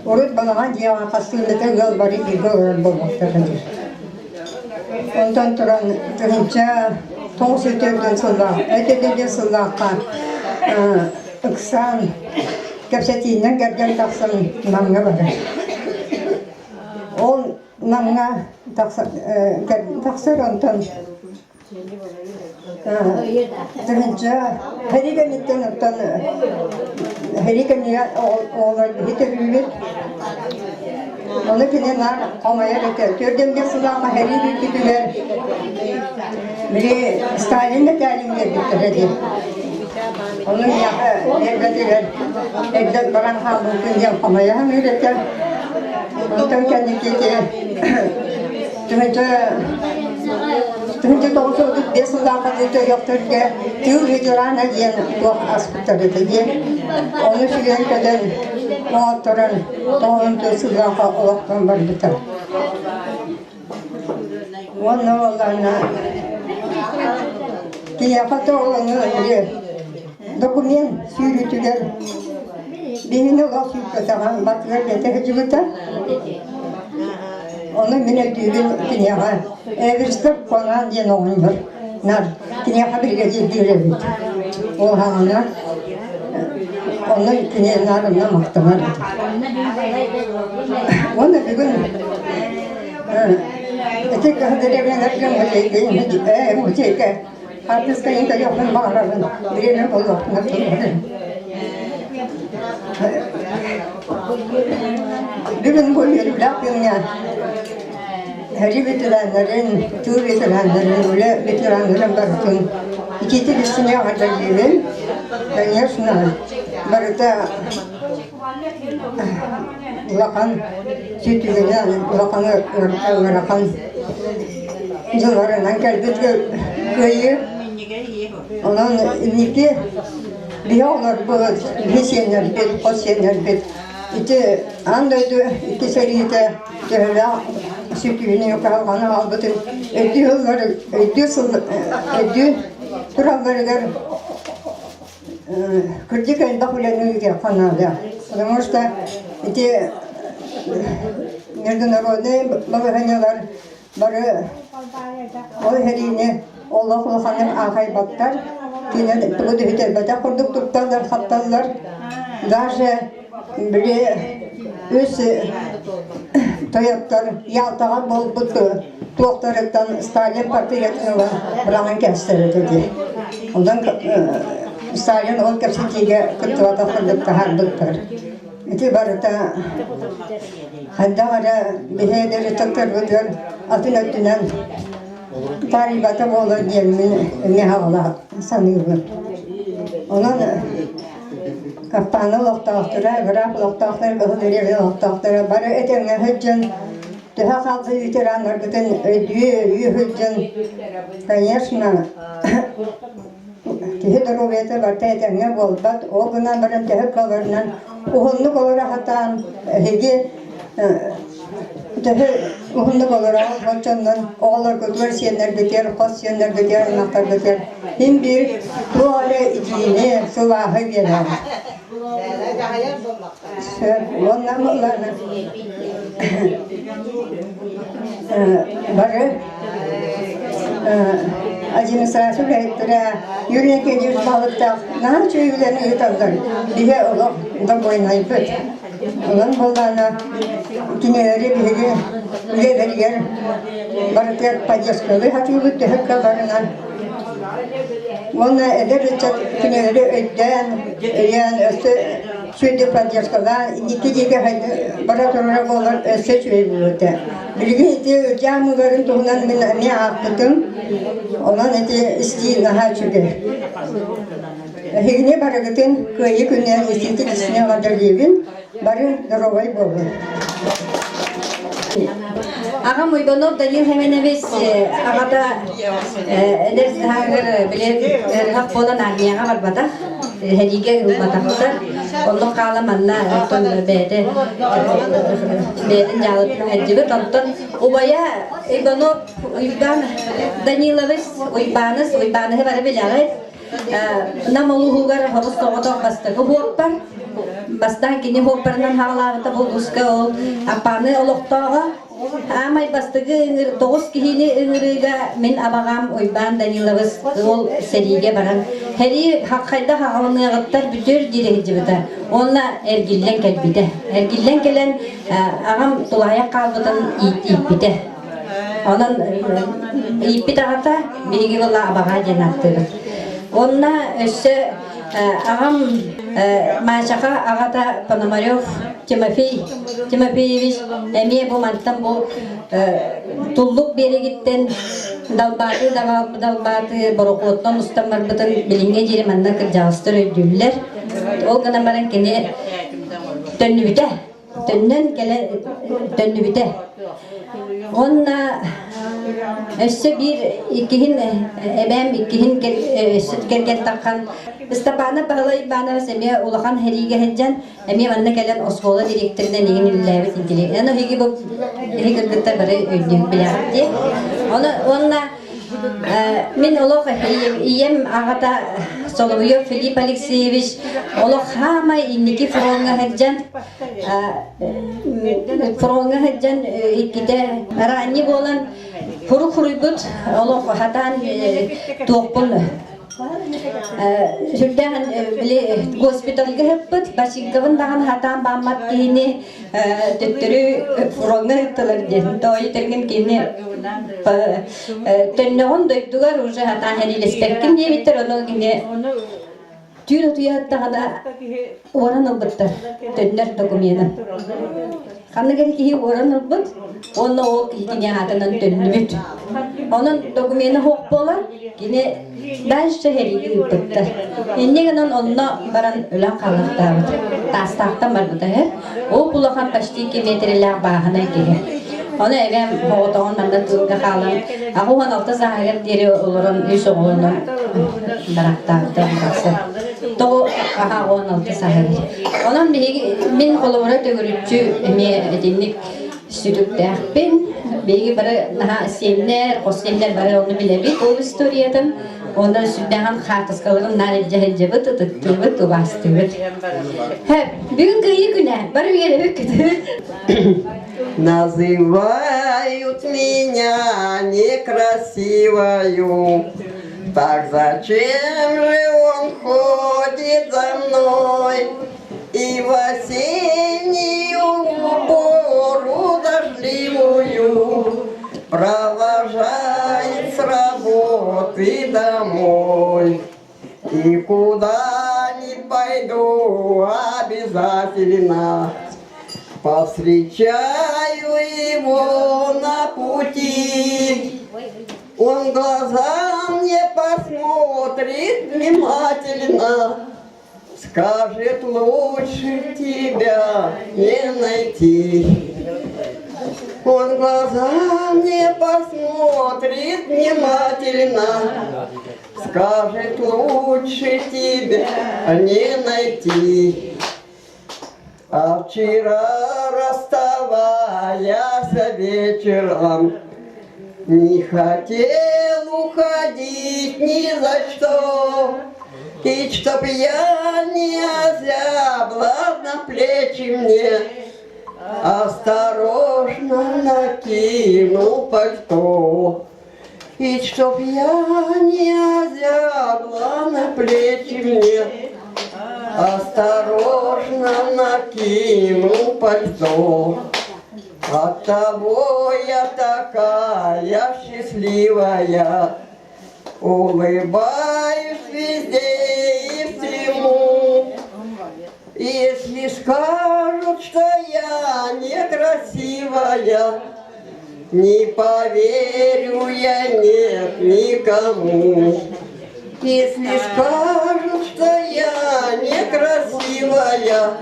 Урут балаҕан дьиэҕэ хастыылата ыал бары бииргэ олорор буолбуттара дии. Онтон туран 1994 сыллаах, этэ сыллаахха ыксаан кэпсэтиинэн кэргэн тахсан Намҥа барар. Ол Намҥа тахсар онтон Тыһыынча һэрии кэнниттэн оттон һэрии кэннигэр оҕолор биһи төрүүбүт. Ону кини наар хомойор этэ. Төрдүмгэ сылааха һэрии бүппүтүгэр били Сталин мэтээлин биэрбиттэрэ дии. Ону миэхэ биэрбэтигэр эрдэ баран хаалбыппын диэн хомойо саныыр этэ. Онтон кэнники Тыһыынча 1935 сыллаахха төрүөхтэргэ тыыл ветерана диэн туох аспыттар этэ диэн. Ону сүгэн кэлэн оҥотторон 94 сыллаахха олохтон барбыта. Уонна буоллаҕына киһиэхэ тоҕолону документ сүүрүүтүгэр биһини олох сүүрпэтэҕэ батыгар бэйэтэ сылдьыбыта. Ону мин өйдүүбүн киниэхэ Эверстов Конан диэн оҕонньор нар киниэхэ биригэдьиирдиир эбит. Ол хаҕана онно кини наар онно махтанар этэ. Уонна бүгүн ити кыһыл музейга хаартыскайын көрүөхпүн баҕарабын бириэмэ буолуохтуна туруорун. Бүгүн бу үөрүүлээх күҥҥэ сэрии ветераннарын, тыыл ветераннарын, үлэ ветераннарын барытын итиитик истиҥэ эҕэрдэлиибин. Конечно, барыта улахан сүтүгүнэн, улахан ыарахан дьылларынан кэлбит кыайыы. Онон инники биһи оҕолорбут, биһи сиэннэрбит, хос сиэннэрбит ити аан дойду икки сэриитэ төһөлөөх сүтүүнү кыһалҕаны аҕалбытын өйдүү сыллар өйдүү сыл өйдүү туралларыгар кырдьык элбэх үлэни ыытыахха наада. Потому что ити международный балаһыанньалар Бары ол сэриини олох улаханнык аахайбаттар, кинилэр тугу да бүтэрбэтэх курдук тутталлар-хапталлар. Даже били үс тойоттор Ялтаҕа буолбут туохтарыттан Сталин партиятын ыла быраҕан кэбистэр этэ дии. Онтон Сталин ол кэпсэтиигэ кыттыбатах курдук таһаарбыттар. Ити барыта хайдах эрэ биһиэдэр ыччаттарбытыгар атын өттүнэн таарыйбата буолар диэммин эмиэ хаҕалаах саныыбын. Онон Каппааны олохтоохторо, быраап олохтоохторо, Кыһыл Дэриэбинэ олохтоохторо бары этэҥҥэ сылдьан, төһө хаалбыт ветераннарбытын өйдүү-өйүү сылдьан, конечно, Киһи доруобуйата барыта этэҥҥэ буолбат, ол гынан баран төһө кыалларынан уһуннук олоро сатаан эһиги төһө уһуннук олороҕут оччоннон оҕолоргутугар, сиэннэргитигэр, хос сиэннэргитигэр, аймахтаргытыгар син биир туох эрэ итиини, сылааһы биэрэҕит. Сөп уонна ыллаана бары администрация үлэһиттэрэ Юрий Никитич баһылыктаах наһаа үчүгэй үлэни ыыталлар. Биһи олох добуойнайбыт. Онон буоллаҕына кинилэри биһиги үлэлэригэр барытыгар поддержкалыы сатыыбыт төһө кыалларынан. Уонна эдэр ыччат кинилэри өйдөөн, өйөөн өссө сүдү поддержкалаан инники диэки бара турара буоллар өссө үчүгэй буолуо этэ. Билигин ити дьаамыгарын туһунан мин эмиэ аахпытым. Онон ити истии наһаа үчүгэй. Эһигини барыгытын Кыайыы күнүнэн итиитик истиҥ эҕэрдэлиибин. Бары доруобай буолун. Аҕам Уйбанов Данил Хеменович аҕата эдэр сааһыгар били ыарыһах буолан армияҕа барбатах, сэриигэ ылбатахтар. Онно хаала манна оттон бэйэтэ бэйэтин дьаалытын сылдьыбыт. Онтон убайа Иванов Уйбан Данилович Уйбаныс, Уйбаныһы бары билэҕит. Нам улууһугар хобус соҕотох бастакы хуоппар. Бастаан кини хуоппарынан хаалаабыта бу улууска ол Аппааны олохтооҕо. Аамай бастакы ыҥыр тоҕус киһини ыҥырыыга мин абаҕам Уйбаан Даниловыс ол сэриигэ баран сэрии хайдах аҕалыныаҕыттар бүтүөр диэри сылдьыбыта. Уонна эргиллэн кэлбитэ. Эргиллэн кэлэн аҕам тулаайах хаалбытын ииппитэ. Онон ииппит аҕата биһиги буолла абаҕа диэн ааттыыбыт. Уонна өссө аҕам Маачаха аҕата Пономарев Тимофей Тимофеевич эмиэ бу мантан бу Туллук биэрэгиттэн далбааты далбааты борохуоттан устан барбытын билиҥҥэ диэри манна кырдьаҕастар өйдүүллэр. Ол гынан баран кини төннүбүтэ. Төннөн кэлэ төннүбүтэ. Уонна өссө биир иккиһин эбээм иккиһин кэргэн таххан Ыстапаана Баһылай Иванович эмиэ улахан сэриигэ сылдьан эмиэ манна кэлэн оскуола директорынан игин үлэлээбит интеллигент. Аны эһиги бу эһиги кыргыттар бары өйдүүр билэҕит дии. Оны уонна Мин олох ийэм аҕата Соловьев Филипп Алексеевич олох хаамай инники фроҥҥа сылдьан фроҥҥа сылдьан иккитэ ранний буолан хурук хуруйбут олох хатаан туохпун сүрдээх били госпитальга ыппыт Бачинковын даҕаны хатаан бааммат киһини төттөрү фроҥҥа ыыттылар диэн тоойу тэргин кини төннөҕүн дойдугар уже хатаан сэриилэспэккин диэбиттэр ону кини. Түүн утуйааттаҕына уоран ылбыттар төннөр докуменын. Ханнык эрэ киһи уоран ылбыт уонна ол киһи кини аатынан төннүбүт. Онон докумена суох буолан кини дальше сэриигэ ыыппыттар. Инньэ гынан онно баран өлөн хаалыахтаабыт. Таастаахтан барбыта үһү. Ол улахан почти километрэлээх бааһынай киһи. Ону эбэм оҕотоҕун манна тыылга хаалан 86 сааһыгар диэри олорон үс оҕолонон барахтаабыта барахсан. Тоҕо аха 16 сааһыгар. Онон биһиги мин холобура төгүрүччү эмиэ итинник сүтүктээхпин. Биһиги бары наһаа сиэннэр, хос сиэннэр бары ону билэбит ол историятын. Онон сүрдээҕин хаартыскаларын наар илдьэ сылдьабыт, ытыктыыбыт, убаастыыбыт. Бүгүн кыайыы күнэ, бары үөрэбит күтүбүт. Называют меня некрасивою, так зачем же он ходит за мной? И в осеннюю пору дождливую Провожает с работы домой. И куда ни пойду, обязательно Повстречаю его на пути. Он в глаза мне посмотрит внимательно, Скажет, лучше тебя не найти. Он в глаза мне посмотрит внимательно, Скажет, лучше тебя не найти. А вчера, расставаясь вечером, Не хотел уходить ни за что, И чтоб я не озябла на плечи мне, Осторожно накинул пальто. И чтоб я не озябла на плечи мне, Осторожно накинул пальто. Оттого я такая счастливая, Улыбаюсь везде и всему. Если скажут, что я некрасивая, Не поверю я, нет, никому. Если скажут, что я некрасивая,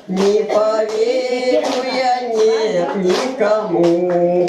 Не поверю я, нет, никому.